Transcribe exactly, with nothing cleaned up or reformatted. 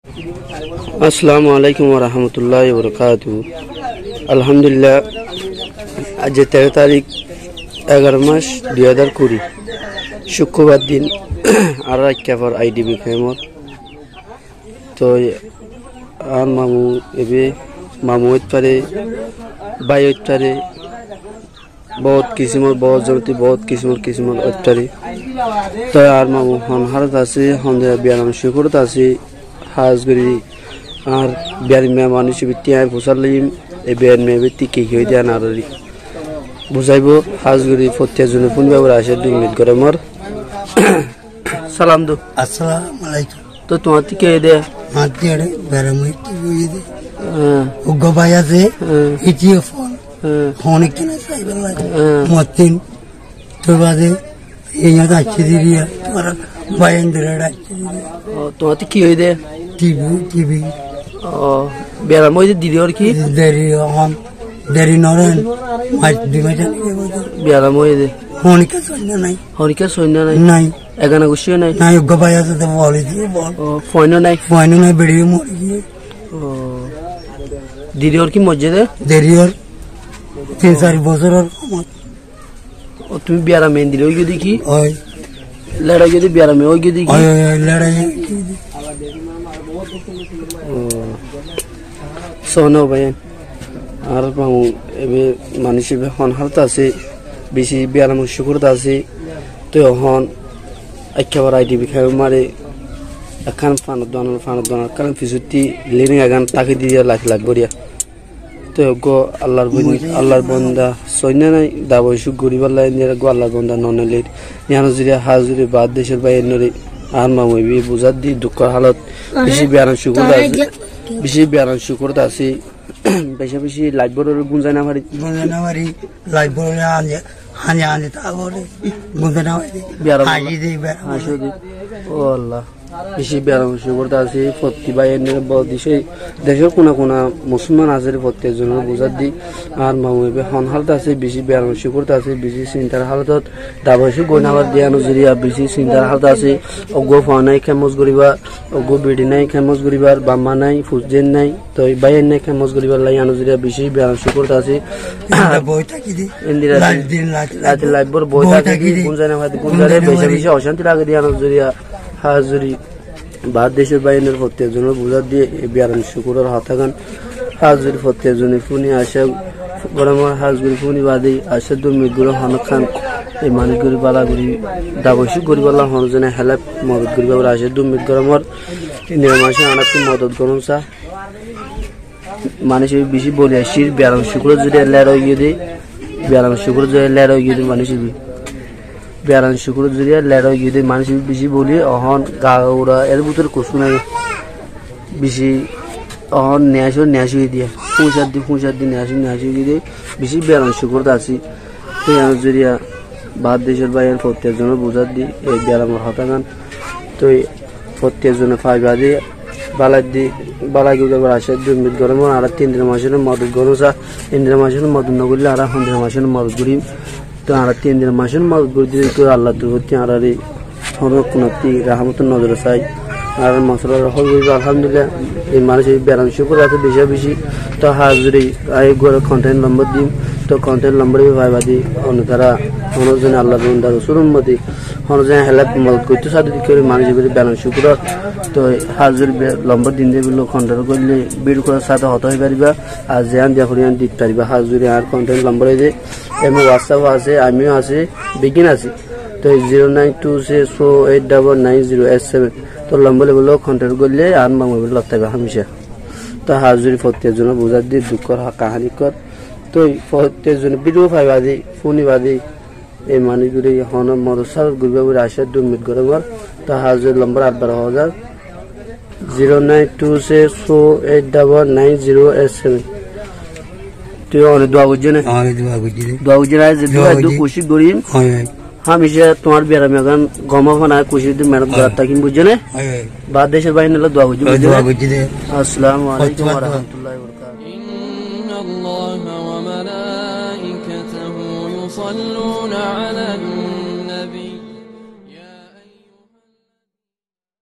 Assalamu alaikum wa rahmatullahi wa barakatuhu. Alhamdulillah, aijja teró tarík, egaro mac, dui házar kuri, cúkkurbar din, añárar Aikkafor I D P kemor. Toi añár mamu ebe, mamu óit fare, bái óit fare, bout kisimor, bout zonoti, bout kisimor, kisimor óit fare. Toi añár mamu hon hálot asé, hon de biyaram cúkurot asé, hás gorí añár biyaram manúic bitti añí fusár loiyum, e biyaram bitti ki ki óiye de añáráre buzáibo, hás gorí fottí zone fúnibo buli acá de ummid gorí añár. Salam do. Assalamu alaikum. Toi tuáñttú ki óiye de? Añáttu ere beram óiye de. Há. Uggwá bái asé, há, ítara fon. Há. Fon ekkán saibar lage. Há. Mottin. Tor bade iyót aiccí de riya, tuáñr bái endilla aiccí de riya. Ó, tuáñttú ki óiye de? T B, T B. Ó, beram óiye de deri ór ki? Deri ór, deri no ór, mac dui mac age óiye de. Beram óiye de. Honikka soinna nai. Honikka soinna nai? Nai. Egana guccí nai? Nai, uggwá bái asé de boli diye bol. Ó, fuain nai? Fuain nai, beri mori giye. Ó. Deri ór ki moijje de? Deri ór tin sair bosór ór. Ó, tumi biyaram endilla ói giyó de ki? Ói. Leçá ói giyó de, biyaram ói giyó de ki? Ói, ói, ói, leçá ói giyó de. Ó. Sóno bái, añár mamu ebe manúic ebe hon hálot asé, beci biyaram cúkurot asé, toi ehón Aikkafor I D P kemor mare ekkán fanor dogan, fanor dogan ekkán fisotti lining ekkán táki diye lak lak gorí. Toi uggwá Allar bon-, Allar bonda soinna nai, dabai cúk goríballa endilla uggwá Allar bonda no nelir. Yián zoriya hás gorí baár decór bái ennore añár mamu ebe buzá di dukkór hálot. Beci biyaram cúkurot asé. Beci biyaram cúkurot asé. Beci beci laibor ore gúnzai no fari. Gúnzai no fari. Laibor ore ande, ande, ande ta ore gúnzai no fari. Biyaram. Hañci de, biyaram. Hañci de. Ó Allah. Beci biyaram cúkurot asé, fottí bái ennore bol di, decór kuna kuna musolman asé, fottí zonore buzá di, añár mamu ebe hon hálot asé, beci biyaram cúkurot asé, beci sintar hálot, dabai cúk gorí no fari de yián zoriya, beci sintar hálot asé, uggwá fua nai, kemos goríbar, uggwá beri nai, kemos goríbar, baf ma nai, fuain nai, toi bái nai, kemos goríballa yián zoriya, beci biyaram cúkurot asé. Endilla boi táki de. Endilla lait din lait, lait, lait, laibor boi táki de, gúnzai no fari de, gúnzai no fari de, beci beci ocánti lage de yián zoriya, hás gorí baár decór bái ennore fottí zonore buzá di, e biyaram cúkuror hotá gán. Hás gorí fottí zone fúni acá gorí añár, hás gorí fúni bade acá de ummid gorí honó ekkán e manúic gorí bála gorí dabai cúk goríballa honó zone help modot goríba buli acá de ummid gorí añár. Endilla manúic añárattú modot gorón sa. Manúic ebe beci boli aiccíl, biyaram cúkurot zoriya leçá ói giyé de, biyaram cúkurot zoriya leçá ói giyé de manúic ebe. Biyaram cúkurot zoriya leçá ói giyé de manúic ebe beci boli, ehón ga ura, er bútore kucú nai. Beci ehón niyacó niyacó ói diye. Fúñcar di, fúñcar di, niyacó niyacó ói giyé de. Beci biyaram cúkurot asé. Toi yián zoriya baár decór bái ennore fottí zonore buzá di, e biyaramor hotá gán. Toi fottí zone fai bade, bála di, bála gorí buli acá de ummid gorí añár. Añárattú endilla manúic ore modot gorón sa, endilla manúic ore modot no goríle añára hondilla manúic ore modot gorím. Toi añárattú endilla manúic ore modot gorí dile toi Allar torfóttu añárare honó kunattú rahmotor nozore sai. Añárar mosola hól goríbo, alhamdulillah. E manúic ebe biyaram cúkurot asé beci beci. Toi hás gorí añí uggwá contact number dim, toi contact number ebe fai bade, onotara honó zone Allar bonda rosulor ummoti, honó zone help modot goittó sá de, dikká gorí manúic ebe biyaram cúkurot. Toi hás gorí be-, number din de buli contact goille video call or sáte hotá hoi fariba, ar ziyán diya foribo yián di fariba. Hás gorí añár contact number óiye de, ebe WhatsApp asé, Imo asé, beggín asé. Toi zero nine two six four eight double nine zero eight seven. Toi number ebe loi contact goille añár mamu ebe loi táiba hámica. Toi hás gorí fottí zonore buzá di dukkór ha-, kahani kór. Toi fottí zone video fai bade, fúni bade, e manúic gure honó modot sára goríba buli acá de ummid gorí añár. Toi hás gorí number ar bar hoó za, zero nine two six four eight double nine zero eight seven. Tui one dua goijjó né? One dua goijjí dé. Dua goijjó né, añí zeddúr fari kucíc goijjum. Ói, ói. Hámica tuáñr biyaram gan gom fana kucíc goijjum, mehnot gorat tákiyum, buijjó né? Ói, ói. Baár decór bái ókkol loi dua goijjum, buijjó né? Dua goijjí dé. Assalamu alaikum wa rahmatullahi wa barakatuhu. إن الله وملائكته يصلون على